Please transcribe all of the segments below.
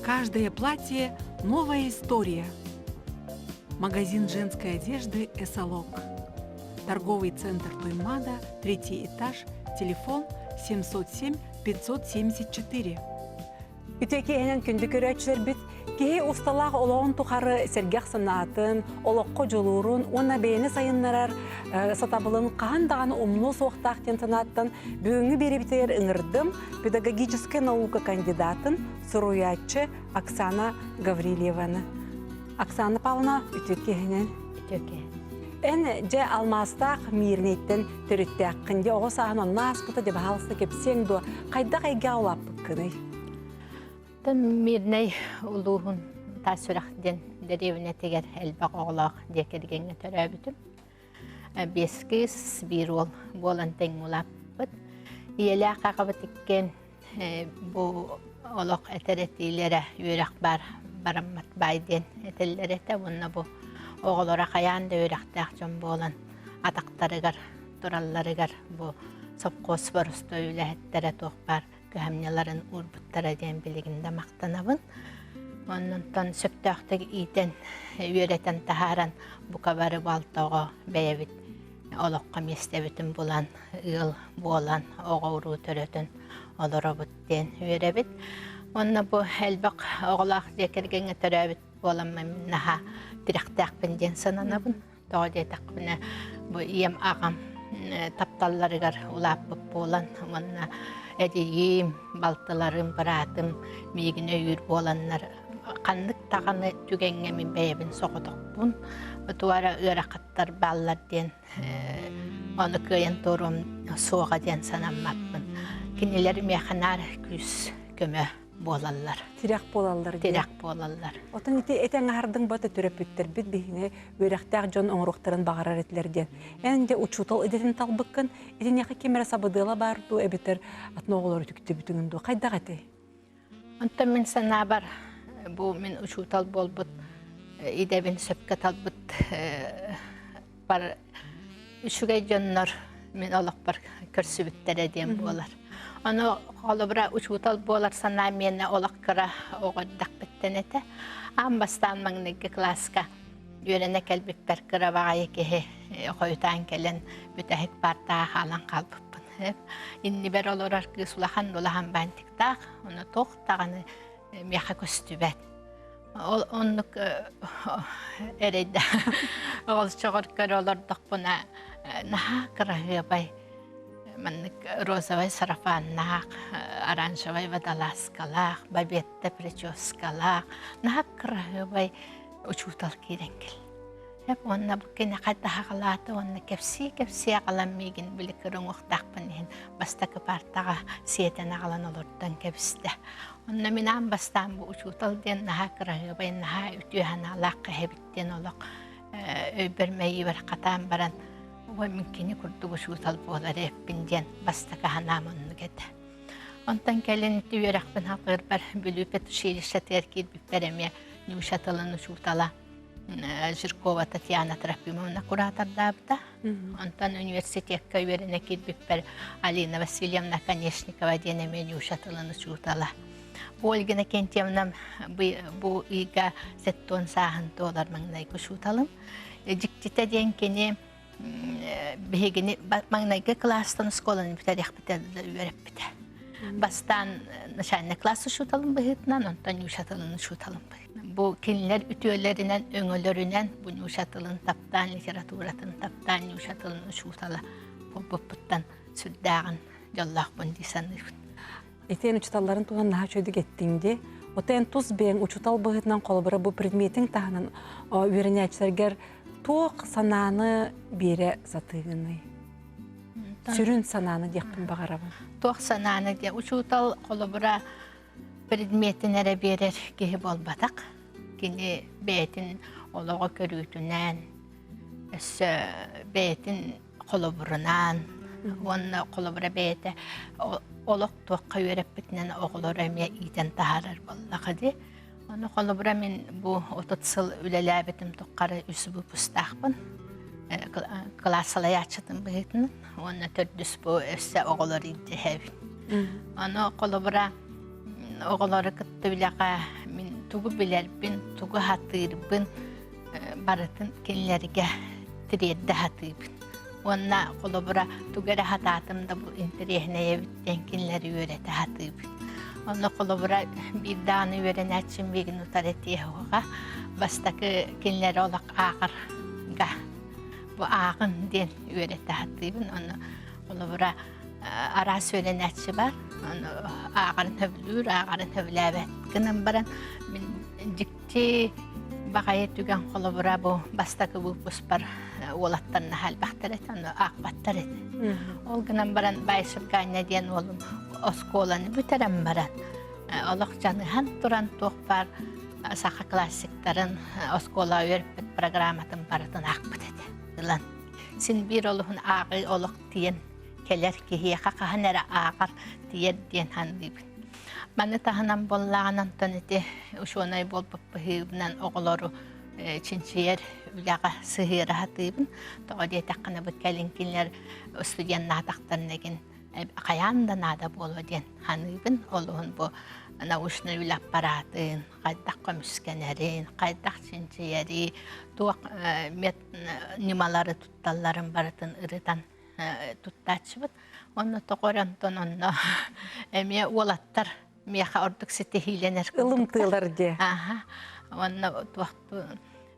Каждое платье – новая история. Магазин женской одежды «Эсалок». Торговый центр Туймада, третий этаж, телефон 707 574. Үтүө киэһэнэн күндү көрөөччүлэрбит, киһи усталаах олоҕун тухары сэргэх санаатын, олоххо дьулуурун уонна бэйэни сайыннарар сатабылын хаһан даҕаны умнуо суохтаах диэн санааттан бүгүҥҥү биэриибитигэр ыҥырдым педагогическай наука кандидатын, суруйааччы Оксана Гаврильеваны. Оксана Павловна, үтүө киэһэнэн. Үтүө киэһэ. Эн дьэ алмаастаах Миирнэйтэн төрүттээххин дьэ оҕо сааһын онно ааспыта дьэ баһаалыста кэпсиэҥ дуо хайдах эйгэҕэ улааппыккыный? Тан Миирнэй улууһун Таас Сүрэх диэн дэриэбинэтигэр элбэх оҕолоох дьиэ кэргэҥҥэ төрөөбүтүм. Биэс кыыс, биир уол буолан тэҥҥэ улааппыт. Ийэлээх аҕабыт иккиэн бу олох этэр этиилэрэ үөрэх баар бараммат баай диэн этэллэр этэ уонна бу оҕолоро хайаан да үөрэхтээх дьон буолан атахтарыгар туралларыгар бу сопхуос боростуой үлэһиттэрэ туох баар кыһамньыларын уурбуттара диэн билигин да махтанабын. Оннунтан сөптөөхтүк иитэн, үөрэтэн таһааран бука бары балта оҕо бэйэбит олоххо миэстэбитин булан, ыал буолан, оҕо-уруу төрөтөн олоробут диэн үөрэбит. Уонна бу элбэх оҕолоох дьиэ кэргэҥҥэ төрөөбүт буоламмын наһаа тирэхтээхпин диэн сананабын. Тоҕо диэтэхпинэ, бу ийэм аҕам тапталларыгар улааппыт буолан уонна эдьиийим, балтыларым, быраатым миигин өйүүр буоланнар ханнык даҕаны түгэҥҥэ мин бэйэбин соҕотохпун, туора ыарахаттар бааллар диэн ону кыайан туоруом суоҕа диэн санаммаппын. Кинилэр миэхэ наар күүс көмө буолаллар. Тирэх буолаллар. Тирэх буолаллар. Отон ити этэн аһардыҥ бата төрөппүттэрбит биһини үөрэхтээх дьон оҥоруохтарын баҕарар этилэр диэн. Эн дьэ учуутал идэтин талбыккын, итиниэхэ ким эрэ сабыдыала баар дуу эбэтэр атын оҕолору үтүктүбүтүҥ дуу хайдах этэй? Онтон мин санаабар бу мин учуутал буолбут идэбин сөпкө талбыт бар үчүгэй дьоннор мин олохпор көрсүбүттэрэ диэн буолар. Ону холобура учуутал буолар санаа миэнэ олох кыра оҕо эрдэхпиттэн этэ. Аан бастаан маҥнайгы кылааска үөрэнэ кэлбиппэр кыра баҕайы киһи хойутаан кэлэн бүтэһик паартаҕа хаалан хаалбыппын. Иннибэр олорор кыыс улахан улахан бантиктаах, ону туох даҕаны миэхэ көстүбэт. Ол оннук эрэйдэ ол чоҕор көрө олордохпуна наһаа кыраһыабай маннык розовай сарафаннаах, оранжевай водолазкалаах, бабетта прическалаах, наһаа кыраһыабай учуутал киирэн кэл. Уонна бу кини хайдаһаҕалаата уонна кэпсии-кэпсии аҕалан миигин били кыра уҥуохтаахпын иһин бастакы паартаҕа сиэтэн аҕалан олордон кэбистэ. Онно мин аан бастаан бу учуутал диэн наһаа кыраһыабай, наһаа үтүө санаалаах эһэбит диэн олох өйбөр мэйиибэр хатаан баран ой мин кини курдук учуутал буолар эппин диэн бастакы санаам оннук этэ. Онтон кэлин үөрэхпин халҕыырбар Бүлүү педучилищетыгар киирбиппэр эмиэ Нюша тылын учуутала Жиркова Татьяна Трофимовна куратордаабыта. Онтон университекка үөрэнэ киирбиппэр Алина Васильевна Конечникова диэн эмиэ Нюша тылын учуутала. Ольга Иннокентьевна бу ыйга сеттуон сааһын туолар маҥнайгы учууталым. Дьиктитэ диэн кини биһигини маҥнайгы кылаастан оскуоланы бүтэриэхпитэ үөрэппитэ. Бастаан начальный класс учууталым быһыытынан, онтон нюша тылын учууталым быһыытынан. Бу кинилэр үтүөлэринэн, өҥөлөрүнэн бу нюша тылын таптаан, литературатын таптаан нюша тылын учуутала буолбуппуттан сүрдээҕин дьоллоохпун дии саныыбын. Итиэн учууталларын туһунан наһаа үчүгэйдик эттиҥ дии. Оттон эн тус бэйэҥ учуутал быһыытынан холобура бу предметиҥ таһынан үөрэнээччилэргэр туох санааны биэрэ сатыыгыный? Сүрүн санааны диэхпин баҕарабын. Туох санааны диэ? Учуутал холобура предметин эрэ биэрэр киһи буолбатах. Кини бэйэтин олоҕо көрүүтүнэн, өссө бэйэтин холобурунан уонна холобура бэйэтэ олох туохха үөрэппитинэн оҕолору эмиэ иитэн таһаарар буоллаҕа дии. Ону холобура мин бу 30 сыл үлэлээбитим тухары үс выпустаахпын кылаас салайааччытын быһыытынан уонна төрдүс бу өссө оҕолор иитиһэбин. Ону холобура оҕолору кытта үлэҕэ мин тугу билэрбин, тугу сатыырбын барытын кинилэргэ тириэрдэ сатыыбын. Уонна холобура тугу эрэ сатаатым да бу интэриэһинэй эбит диэн кинилэри үөрэтэ сатыыбын. Онно холобура биир даҕаны үөрэнээччим миигин утары этиэ суоҕа. Бастакы кинилэри олох ааҕарга бу ааҕын диэн үөрэтэ сатыыбын. Ону холобура араас үөрэнээччи бар. Ону ааҕарын сөбүлүүр, ааҕарын сөбүлээбэт гынан баран мин дьикти баҕайы түгэн холобура бу бастакы выпускпар уолаттар наһаа элбэхтэр этэ, ону аахпаттар этэ. Ол гынан баран Баишев Ганя диэн уолум оскуоланы бүтэрэн баран олох дьаныһан туран туох баар саха классиктарын оскуола үөрпүт программатын барытын аахпыт этэ. Ылан син биир олуһун ааҕыы олох тиийэн кэлэр киһиэхэ хаһан эрэ ааҕар тиийэр диэн саныыбын. Маны таһынан буоллаҕына онтон ити учуонай буолбут быһыыбынан оҕолору чинчийэр үлэҕэ сыһыара сатыыбын. Тоҕо диэтэххинэ бу кэлин кинилэр студеннаатахтарына игин хайаан да наада буолуо диэн саныыбын. Олуһун бу научнай үлэ аппаратын хайдах көмүскэнэрин, хайдах чинчийэри, туох мет ньымалары тутталларын барытын ырытан туттааччыбыт. Онно тоҕо эрэ онтон онно эмиэ уолаттар миэхэ ордук ситиһиилэнэр Ылымтыылар дии. Аха. Онно туохту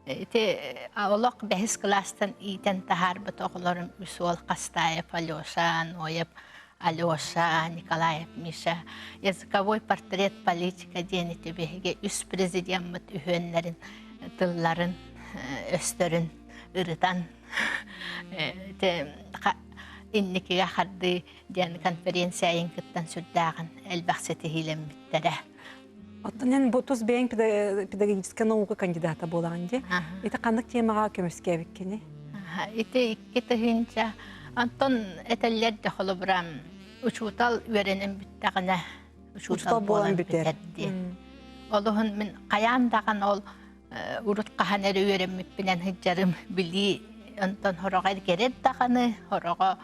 ити олох бэһис кылаастан иитэн таһаарбыт оҕолорум үс уол Хастаев Алеша, Ноев Алеша, Николаев Миша. Языковой портрет политика диэн ити биһиги үс президеммит үһүөннэрин тылларын, өстөрүн ырытан инникигэ хардыы диэн конференция кыттан сүрдээҕин элбэх ситиһиилэммиттэрэ. Оттон эн бу тус бэйэҥ педагогическай наука кандидата буолаҕын дии. Ити ханнык темаҕа көмүскээбиккиний? Ити 2000 Антон этэллэр да холобура учуутал үөрэнэн бүттэҕинэ учуутал буолан бүтэр диэн. Олуһун мин хайаан даҕаны ол урут хаһан эрэ үөрэммиппинэн сылдьарым билии онтон хороҕо эргэрэр даҕаны хороҕо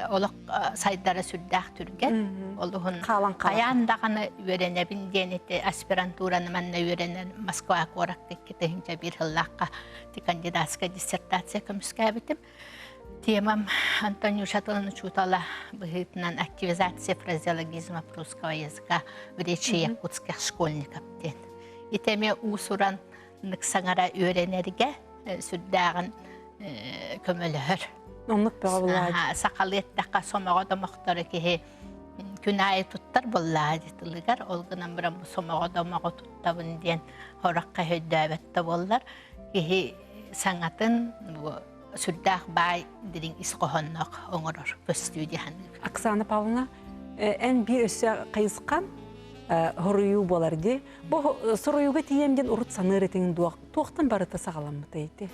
олох сайдара сүрдээх түргэн олуһун хайаан даҕаны үөрэнэбин диэн ити аспирантураны манна үөрэнэн Москва куоракка 2001 сыллаахха кандидатская диссертация көмүскээбитим темам Антонюша тылын учуутала быһыытынан активизация фразеологизма русского языка в речи якутских школьников диэн Ити эмиэ уус-уран саҥара үөрэнэргэ сүрдээҕин көмөлөһөр. Оннук бөҕө булааччы. Сахалыы эттэххэ сомоҕо домохторо киһи күн аайы туттар буоллаа тылыгар ол гынан баран бу сомоҕо домоҕу туттабын диэн хороххо өйдөөбөт да буоллар киһи саҥатын бу сүрдээх баай дириҥ ис хоһоонноох оҥорор көстүү дии саныыбын. Оксана Павловна, эн биир өссө хайысхан хоруйуу буолар дии. Бу суруйууга тиийэм диэн урут саныыр этиҥ дуо? Туохтан барыта саҕаламмыта ити?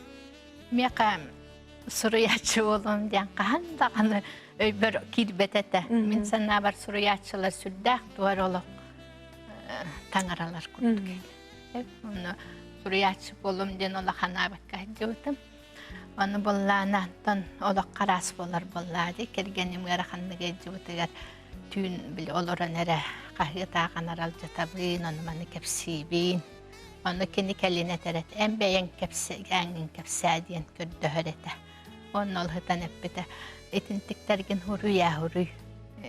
Миэхэ суруйааччы буолуом диэн хаһан даҕаны өйбөр киирбэт этэ. Мин санаабар суруйааччылар сүрдээх туор олох таҥаралар курдук. Онно суруйааччы буолуом диэн улаханаабакка сылдьыбытым. Ону буоллаана онтон олох хараас буолар буоллаа дии кэргэним ыараханнык ыалдьыбытыгар түүн били олорон эрэ хаһыат ааҕан аралдьытабын, ону-маны кэпсиибин. Ону кини кэлин этэр этэ, эн бэйэҥ кэпсээҥҥин кэпсээ диэн көрдөһөр этэ. Онно ол сытан эппитэ, итинтиктэргин хуруй ээ хуруй.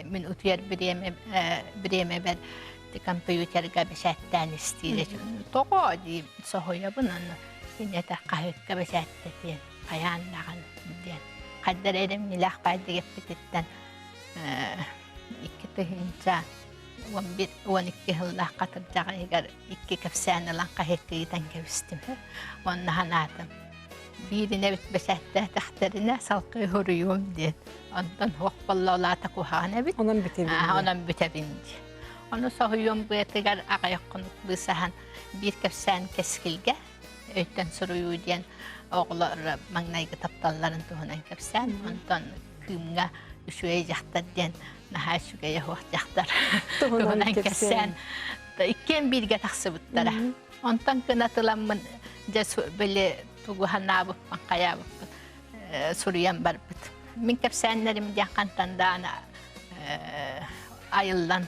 Мин утуйар бириэмэ бириэмэбэр компьютерга бэчээттээн истиирэ. Тоҕо дии соһуйабын ону киниэтэ хаһыакка бэчээттэтиэн хайаан даҕаны диэн. Хайдар эрэмньилээх баайдык эппититтэн 2011 12 сыллаах хатырдьаҕайыгар икки кэпсээн ылан хаһыакка ыытан кэбистим. Уонна санаатым бииринэ эбит бэчээттээтэхтэринэ салгыы суруйуом диэн. Онтон суох буолла ол аата куһаҕан эбит. Онон бүтэбин. Онон бүтэбин диэн. Ону соһуйуом быатыгар аҕыйах хонук быысаһан биир кэпсээн кэскилгэ өйтөн суруйуу диэн оҕолор маҥнайгы тапталларын туһунан кэпсээн онтон кыымҥа үчүгэй дьахтар диэн наһаа үчүгэйэ суох дьахтар туһунан кэпсээн иккиэн бииргэ тахсыбыттара. Онтон кынатыламмын дьэ били тугу санаабыппын хайаабыппын суруйан барбыт. Мин кэпсээннэрим диэн хантан даҕаны айыллан.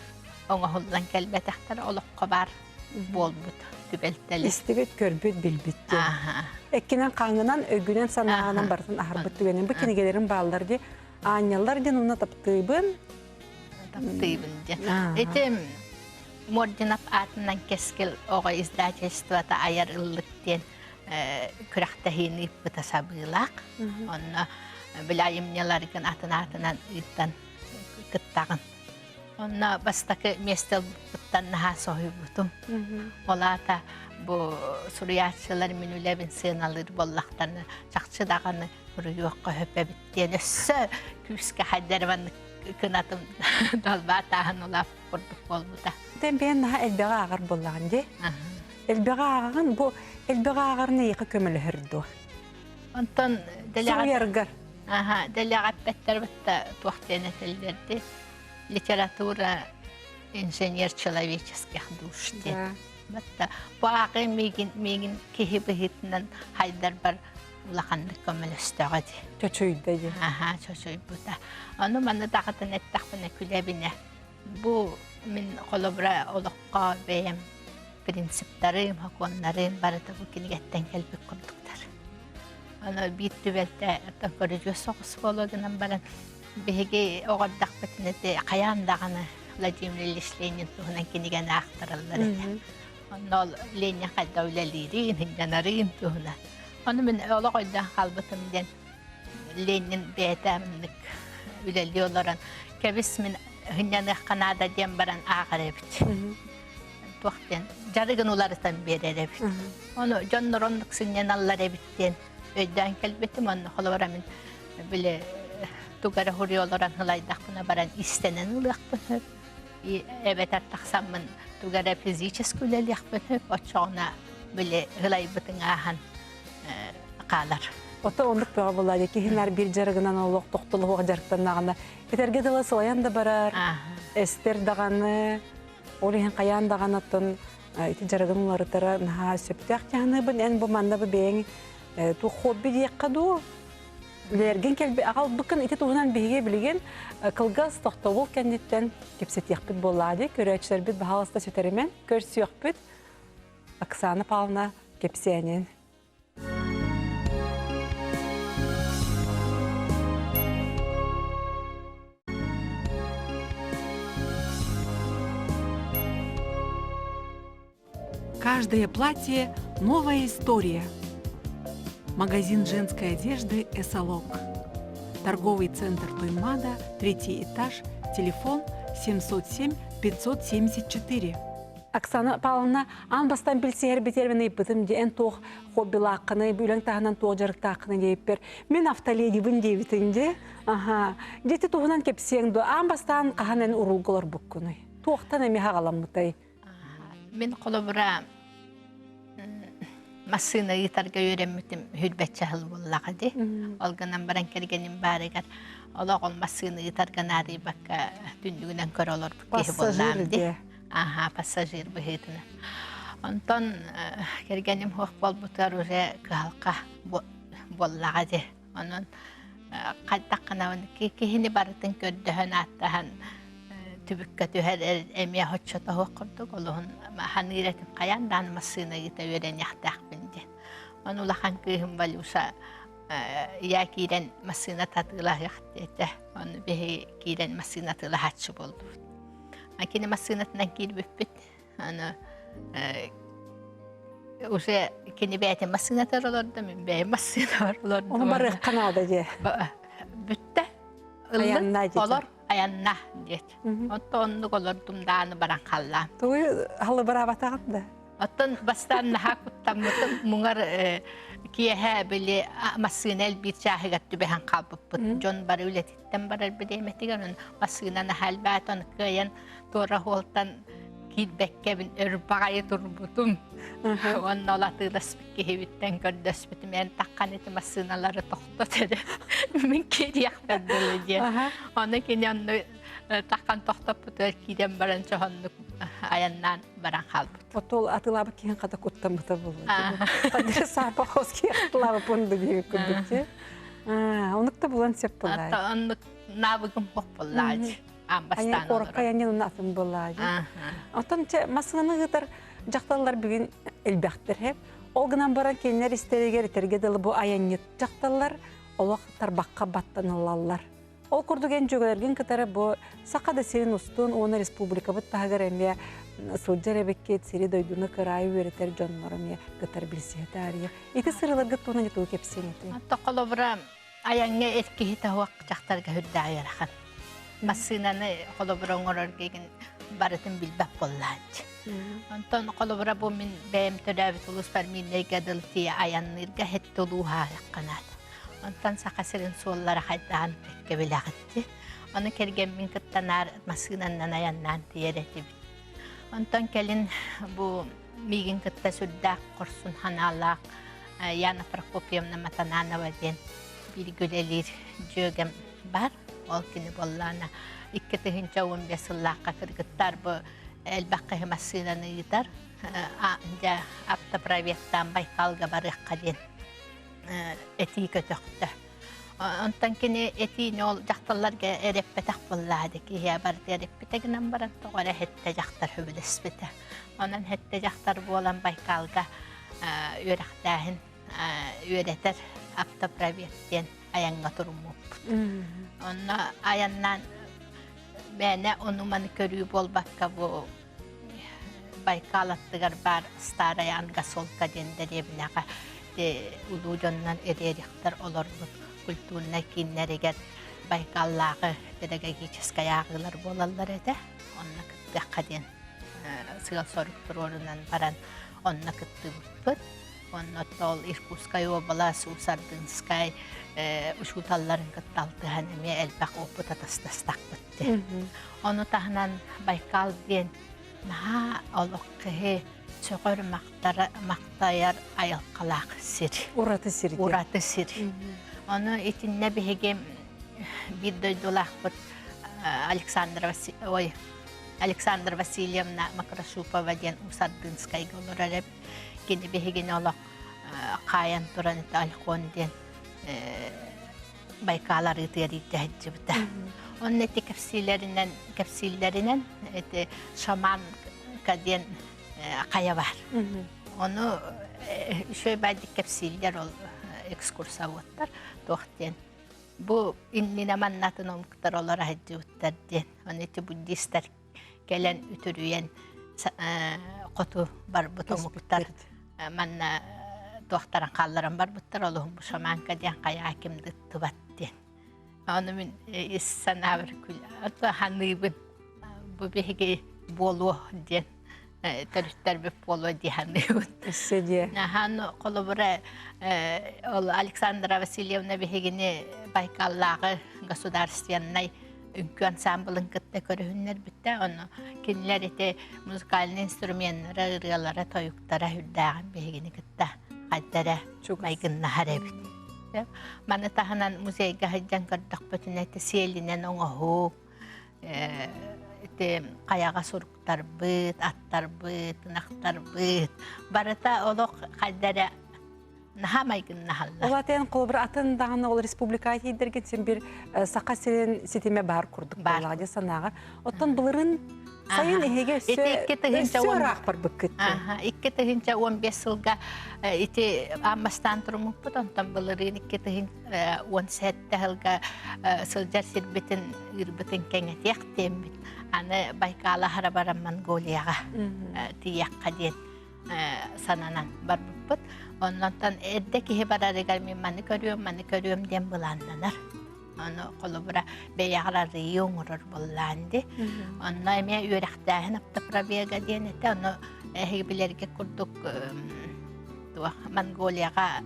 оҥоһуллан кэлбэтэхтэр олоххо баар буолбут түбэлтэлэр. Истибит, көрбүт, билбит диэн. Эккинэн хааҥҥынан, өйгүнэн санааҕынан барытын аһарбыт түгэнин. Бу кинигэлэрим бааллар дии. Аанньаллар диэн уонна таптыыбын. Таптыыбын диэн. Ити Мординов аатынан Кэскил оҕо издательствота айар ыллык диэн күрэхтэһиини ыыппыта сабыылаах. Онно били айымньыларгын атын аатынан ыытан кыттаҕын. Онно бастакы миэстэ ылбыппыттан наһаа соһуйбутум. Ол аата бу суруйааччылар мин үлэбин сыаналыыр буоллахтарына чахчы даҕаны суруйуохха сөп эбит диэн өссө күүскэ хайдар маннык кынатым далбаатааһын улаап курдук буолбута. Тэн бэйэн наһаа элбэҕи ааҕар буоллаҕын дии. Элбэҕи ааҕаҕын бу элбэҕи ааҕарын эйиэхэ көмөлөһөр дуо? Онтон Суруйаргар. Аха, дэлэҕэ эппэттэр бытта туох диэн этэллэрди. Литература инженер человеческих душ диэн. Батта бу ааҕыы миигин миигин киһи быһыытынан хайдарбар улаханнык көмөлөстөҕө дии. Чочуйда дии. Аха, чочуйбута. Ону маны даҕатан эттэхпинэ күлэбинэ. Бу мин холобура олоххо бэйэм принциптарым, сокуоннарым барыта бу кинигэттэн кэлбит курдуктар. Аны биир түбэлтэ оттон көрүдьүөс соҕус буолуо гынан баран биһиги оҕо эрдэхпитинэ ити хайаан даҕаны Владимир Ильич Ленин туһунан кинигэни аахтараллар этэ. Онно ол Ленин хайда үлэлиирин, сынньанарын туһунан. Ону мин олох өйдөөн хаалбытым диэн Ленин бэйэтэ маннык үлэлии олорон кэбис мин сынньаныахха наада диэн баран ааҕар эбит. Туох диэн дьарыгын уларытан биэрэр эбит. Ону дьоннор оннук сынньаналлар эбит диэн өйдөөн кэлбитим. Онно холобура мин били тугу эрэ суруйа олорон ылайдахпына баран иистэнэн ылыахпын сөп. Эбэтэр тахсаммын тугу эрэ физически үлэлиэхпин сөп. Оччоҕуна били ылайбытыҥ ааһан хаалар. Ото оннук бөҕө буолла киһинэр биир дьарыгынан олох тохтолоһуох дьарыктаннаҕына этэргэ дылы сылайан да барар, эстэр даҕаны, ол иһин хайаан даҕаны оттон ити дьарыгын уларытара наһаа сөптөөх дьаһаныбын эн бу манна бу бэйэҥ туох хобби диэххэ дуу үлэлэргин кэлби аҕалбыккын ити туһунан биһиги билигин кылгас тохтобул кэнниттэн кэпсэтиэхпит буоллаҕа дии көрөөччүлэрбит баһаалыста сүтэримэн көрсүөхпүт Оксана Павловна кэпсээнин Каждое платье – новая история. Магазин женской одежды «Эсалок». Торговый центр Туймада, третий этаж, телефон 707 574. Оксана Павловна, аан бастаан билсиһэрбитигэр мин ыйыппытым дии, эн туох хоббилааххыный, үлэҥ таһынан туох дьарыктааххыный диэбиппэр, мин автоледибын диэбитиҥ дии. Аха. Дьэ туһунан кэпсиэҥ дуо? Аан бастаан хаһан эн уруулга олорбуккунуй? Туохтан эмиэ хаҕаламмытай? Мин холобура массыына ыытарга үөрэммитим хүрбэччэ сыл буоллаҕа дии. Ол гынан баран кэргэним баарыгар олох ол массыына ыытарга наадыйбакка түннүгүнэн көрө олорбут киһи буоллаҕым дии. Аха, пассажир быһыытынан. Онтон кэргэним суох буолбутугар уже кыһалҕа буоллаҕа дии. Онон хайдах гынабын киһини барытын көрдөһөн ааттаһан түбүккэ түһэр эмиэ оччото суох курдук олуһун ханыыр этим хайаан даҕаны массыына ыыта үөрэниэхтээхпин диэн. Ону улахан кыыһым Валюша я киирэн массыына атыылаһыах диэтэ. Ону биһиги киирэн массыына атыылаһааччы буоллубут. Кини массыынатынан киирбиппит. Аны уже кини бэйэтин массыынатыгар олордо, мин бэйэм массыынабар олордум. Ону барыахха наада дии. Бүттэ. Айанна диэт. Олор, айанна диэт. Онто оннук олордум дааны баран халлаам. Тугу халыбыраабатаҕын да? Оттон бастаан наһаа куттаммытым муҥар киэһэ били массыына элбиир чааһыгар түбэһэн хаалбыппыт. Дьон бары үлэтиттэн барар бириэмэтигэр онон массыына наһаа элбээтэ, ону кыайан туора суолтан киирбэккэбин өр баҕайы турбутум. Уонна ол атыыласпыт киһибиттэн көрдөспүтүм, эн таххан ити массыыналары тохтот эрэ, мин киириэхпэр дылы диэн. Ону кини онно таххан тохтоппутугар киирэн баран чоһоннук айаннаан баран хаалбыт. Отол атылаабыт киһин хата куттаммыта буолуо. Падре Саапаховский атылаабыт пунду диэбит курдук дии. Оннук да булан сөп буоллаа. Оннук навыгым хоп буоллаа. Аан бастаан Куоракка айанньын атын буоллаа дии. Оттон чэ массыынаны ыытар дьахталлар бүгүн элбэхтэр һэ. Ол гынан баран кинилэр истэригэр этэргэ дылы бу айанньыт дьахталлар олох тарбахха баттаныллаллар. Ол курдук эн дьүөгэлэргин кытары бу Саха да сирин устун уонна республикабыт таһыгар эмиэ сылдьар эбиккит, сири-дойдуну кыраайы үөрэтэр дьоннору эмиэ кытары билсиһэ таарыйа. Ити сырыыларгыт туһунан тугу кэпсиэҥ этэй? Холобура, айаҥҥа эр киһи таһуох дьахтарга үрдээх ыарахан. Массыынаны холобура оҥорорго игин барытын билбэт буоллааччы. Онтон холобура бу мин бэйэм төрөөбүт улууспар Миирнэйгэ дылы тиийэ айанныырга һэтти улууһа аһыахханаат. Онтон Саха сирин суоллара хайдаан бэккэ билэҕитти. Ону кэргэммин кытта наар массыынаннан айаннаан тиийэр этибит. Онтон кэлин бу миигин кытта сүрдээх хорсун санаалаах Яна Прокопьевна Матананова диэн бииргэ үлэлиир дьүөгэм бар. Ол кини буоллаана 2015 сыллаахха кыргыттар бу элбэх киһи массыынаны ыытар. Дьэ автопроведтаан Байкалга барыахха диэн этии көтөхтө. Онтон кини этиини ол дьахталларга эрэппэтэх буоллаа дии киһи барыта эрэппитэ гынан баран тоҕо эрэ хэттэ дьахтар сөбүлэспитэ. Онон хэттэ дьахтар буолан Байкалга үөрэхтээһин үөрэтэр автопровед диэн айаҥҥа туруммуппут. Онно айаннаан мээнэ ону-маны көрүү буолбакка бу Байкал аттыгар баар Старая Ангасолка диэн дэриэбинэҕэ улуу дьоннор Рерихтэр олорбут культурнай кииннэригэр Байкаллааҕы педагогическай ааҕыылар буолаллар этэ. Онно кыттыахха диэн сыал-сорук туруорунан баран онно кыттыбыппыт. Онно ол Иркутскай уобалас, Уус-Ордынскай учууталларын кытта алтыһан эмиэ элбэх опыт атастастахпыт. Ону таһынан Байкал диэн наһаа олох киһи сөҕөр махтайар айылҕалаах сир. Ураты сир. Ураты сир. Ону итиннэ биһиги биир дойдулаахпыт Александра ой Александра Васильевна Макрашупова диэн Усардынскайга олорор эбит. Кини биһигини олох хаайан туран Альхон диэн Байкал арыытыгар илдьэ сылдьыбыта. Онно ити кэпсиилэринэн, кэпсииллэринэн ити шаманка диэн хайа бар. Ону үчүгэй баайдык кэпсииллэр ол экскурсоводтар туох диэн бу иннинэ маннатын омуктар олоро сылдьыбыттар диэн. Ону ити буддистар кэлэн үтүрүйэн хоту барбыт омуктар манна туохтарын хаалларан барбыттар олуһун бу шаманка диэн хайаа ким да ыттыбат диэн ону мин ис санаабар саныыбын бу биһиги буолуо диэн төрүттэрбит буолуо дии саныыбын Өссө диэ. Ахан холобура ол Александра Васильевна биһигини Байкаллааҕы государственнай үҥкүү ансаамбылын кытта көрүһүннэрбиттэ. Ону кинилэр ити музыкальнай инструменнара, ырыалара, тойуктара үрдээҕин биһигини кытта хайда эрэ майгыннаһар эбит. Маны таһынан музейга сылдьан көрдөхпүтүнэ ити сиэлинэн оҥоһук, ити хайаҕа суруктарбыт, аттарбыт, ынахтарбыт барыта олох хайда эрэ наһаа майгыннаһаллар. Ол атын холобур атын даҕаны ол республика тиийдэргин син бир Саха сирин ситимэ баар курдук буоллаҕа дии санааҕар. Оттон былырын сайын эһиги өссө өссө ыраах барбыккыт. 2015 сылга ити аан бастаан туруммуппут, онтон былырыын 2017 сылга сылдьар сирбитин ыырбытын кэҥэтиэх диэммит. Аны Байкала аһара баран Монголияҕа тиийиэххэ диэн сананан барбыппыт. Оннонтон эрдэ киһи барарыгар мин маны көрүөм, маны көрүөм диэн былааннанар. Ону холобура бэйэҕэр арыйыы оҥорор буоллаан ди. Онно эмиэ үөрэхтээһин автопробега диэн этэ. Ону эһиги билэргэ курдук туох Монголияҕа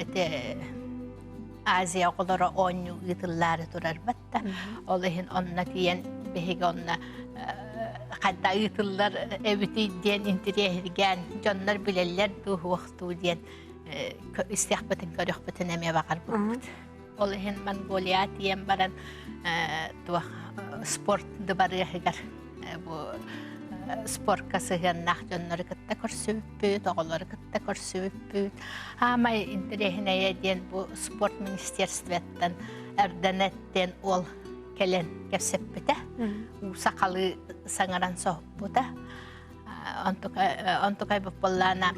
ити Азия оҕолоро оонньуу ыытыллаары турар батта. Ол иһин онно тиийэн биһиги онно хайда ыытыллар эбитий диэн интириэһиргээн дьоннор билэллэр дуу суох дуу диэн истиэхпитин көрүөхпүтүн эмиэ баҕарбыппыт. Ол иһин Монголия тиийэн баран туох спорт дыбарыаһыгар бу спортка сыһыаннаах дьоннору кытта көрсүбүппүт, оҕолору кытта көрсүбүппүт. Аамай интэриэһинэйэ диэн бу спорт министерствоттан Эрдэнэт диэн уол. кэлэн кэпсэппитэ. Уу сахалыы саҥаран соһуппута. Онтукай буоллаана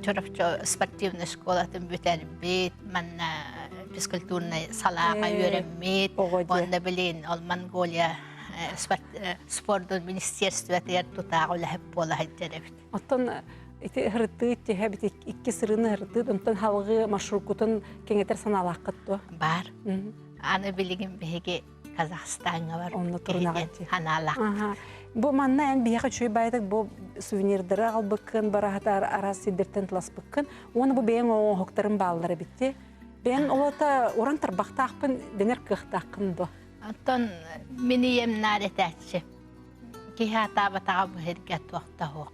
Чурапчы спортивнай школатын бүтэрбит, манна физкультурнай салааҕа үөрэммит, уонна билин ол Монголия спордун министерствотыгар тутаах үлэһит буола сылдьар эбит. Оттон ити ырытыы түһэбит икки сырыыны ырытыы, онтон халгыы маршруккутун кэҥэтэр санаалааххыт дуо? Бар. Аны билигин биһиги Казахстаҥҥа бар Онно турунаҕын ханаалаах. Бу манна эн биһиэхэ үчүгэй баайдык бу сувенирдары аҕалбыккын, бараһата араас сирдэртэн тыласпыккын уонна бу бэйэҥ оҥоһуктарын бааллар эбитти. Бэйэҥ олото уран тарбахтаахпын дэнэр кыахтааххын дуо? Оттон мин ийэм наар этээччи. Киһи атаабатаҕа бу сиргэ туох да суох.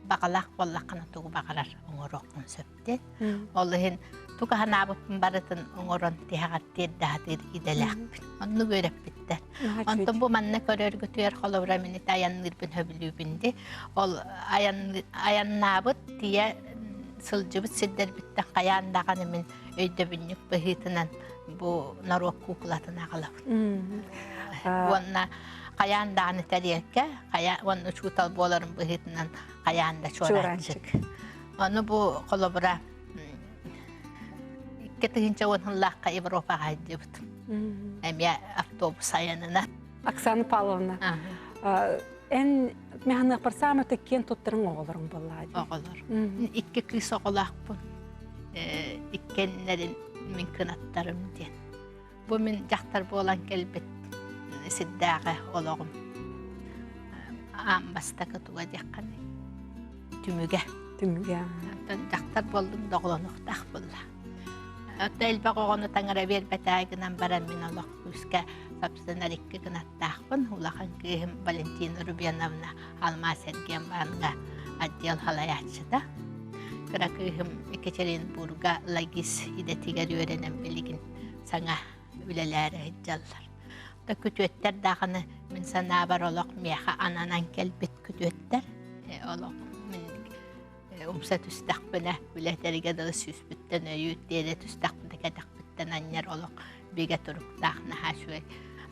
Баҕалаах буоллаххына тугу баҕарар оҥоруоххун сөп диэн. Ол иһин тугу санаабыппын барытын оҥорон тиһэҕэр тиэрдэ сатыыр идэлээхпин. Оннук үөрэппиттэр. Онтон бу манна көрөргүтүгэр холобура мин ити айанныырбын сөбүлүүбүн дии. Ол айаннаабыт тиийэ сылдьыбыт сирдэрбиттэн хайаан даҕаны мин өйдөбүнньүк быһыытынан бу норуот куукулатын аҕалабын. Уонна хайаан даҕаны тэриэлкэ, хайа уонна учуутал буоларым быһыытынан хайаан да чуораанчык. Ону бу холобура 2010 сыллаахха Европаҕа сылдьыбытым. Эмиэ автобус айанынан. Оксана Павловна, эн механыахпар саамай киэн туттарыҥ оҕолоруҥ буоллаа дии. Оҕолор. Икки кыыс оҕолоохпун. Иккиэннэрин мин кынаттарым диэн. Бу мин дьахтар буолан кэлбит сирдээҕи олоҕум аан бастакы туга диэххиний түмүгэ. Түмүгэ. Оттон дьахтар буоллум да оҕолонуохтаах буолла. Оттон элбэх оҕону таҥара биэрбэтээ гынан баран мин олох күүскэ сапсынар икки кынаттаахпын. Улахан кыыһым Валентина Рубеновна Алмаас эргиэн-баанга отдел салайааччыта. Кыра кыыһым Екатеринбурга логист идэтигэр үөрэнэн билигин саҥа үлэлээри сылдьаллар. Да күтүөттэр даҕаны мин санаабар олох миэхэ ананан кэлбит күтүөттэр. Олох мин умса түстэхпинэ үлэтэргэ дылы сүүспүттэн өйүүр тиэрэ түстэхпинэ кэтэхпиттэн анньар олох бигэ туруктаах наһаа үчүгэй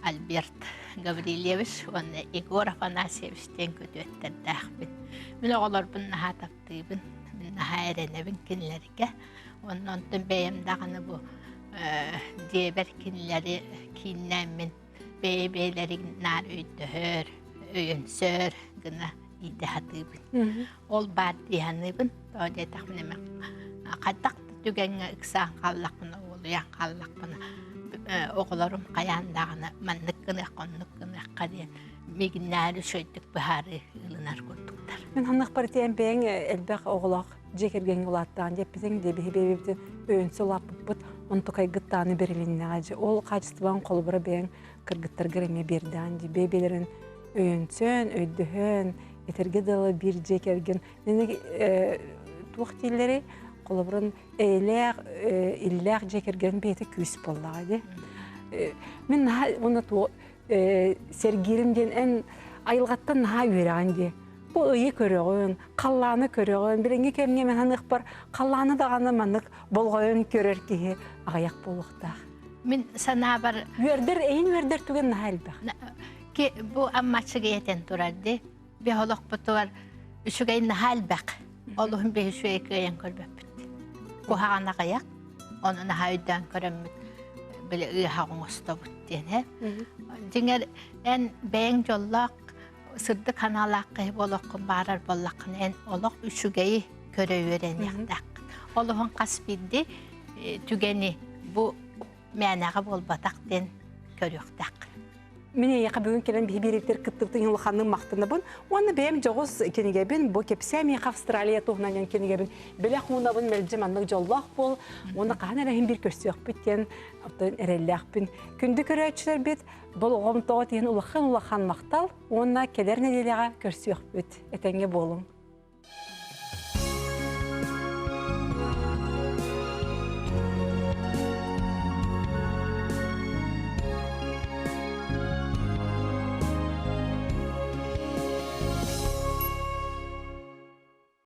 Альберт Гаврильевич уонна Егор Афанасьевич диэн күтүөттэрдээхпин. Мин оҕолорбун наһаа таптыыбын, мин наһаа эрэнэбин кинилэргэ. Уонна онтон бэйэм даҕаны бу дьиэбэр кинилэри кииннээммин бэйэ-бэйэлэрин наар өйдөһөр, өйөнсөр гына иитэ сатыыбын. Ол баар дии саныыбын. Тоҕо диэтэхпинэ мин хайдах да түгэҥҥэ ыксаан хааллахпына, уолуйан хааллахпына оҕолорум хайаан даҕаны маннык гыныахха, оннук гыныахха диэн миигиннээри үчүгэйдик быһаарыы ылынар курдуктар. Мин ханнык тиэн бэйэҥ элбэх оҕолоох дьиэ кэргэҥҥэ улааттаҕын диэппитиҥ дии биһи бэйэбитин өйөнсө улааппыппыт онтукайгыт даҕаны бэрилиннэҕэ дьэ ол хаачыстыбаҕын холобура бэйэҥ кыргыттаргар эмиэ биэрдэҕин дии бэйэ-бэйэлэрин өйөнсөн өйдөһөн этэргэ дылы биир дьиэ кэргэн туох дииллэрий холобурун эйэлээх иллээх дьиэ кэргэн бэйэтэ күүс буоллаҕа дии мин наһаа уонна сэргиирим диэн эн айылҕаттан наһаа үөрэҕин дии бу ыйы көрөҕүн халлааны көрөҕүн билиҥҥи кэмҥэ мин саныахпар халлааны даҕаны маннык болҕойон көрөр киһи аҕыйах буолуохтаах мин санаабар үөрдэр эйин үөрдэр түгэн наһаа элбэх ки бу аммачыга этэн турар ди биһ олохпутугар үчүгэй наһаа элбэх олуһун биһи үчүгэй кыайан көрбөппүт куһаҕан аҕыйах ону наһаа өйдөөн көрөммүт били ыаһа оҥостобут диэн э дьиҥэр эн бэйэҥ дьоллоох сырдык санаалаах киһи буолуоххун баарар буоллаххына эн олох үчүгэйи көрө үөрэниэхтээххин олуһун хас биирдии түгэни бу мээнэҕэ буолбатах диэн көрүөхтээххин Мин эйиэхэ бүгүн кэлэн биһи биэриктэр кыттыбытын иһин улаханнык махтанабын уонна бэйэм дьоҕус кинигэбин бу кэпсээ миэхэ Австралия туһунан диэн кинигэбин бэлэх уунабын мэлдьи маннык дьоллоох буол уонна хаһан эрэ иһин биир көрсүөхпүт диэн оттон эрэллээхпин. Күндү көрөөччүлэрбит болҕомтоҕо тиһин улахан-улахан махтал уонна кэлэр нэдиэлэҕэ көрсүөхпүт. Этэҥҥэ буолуҥ.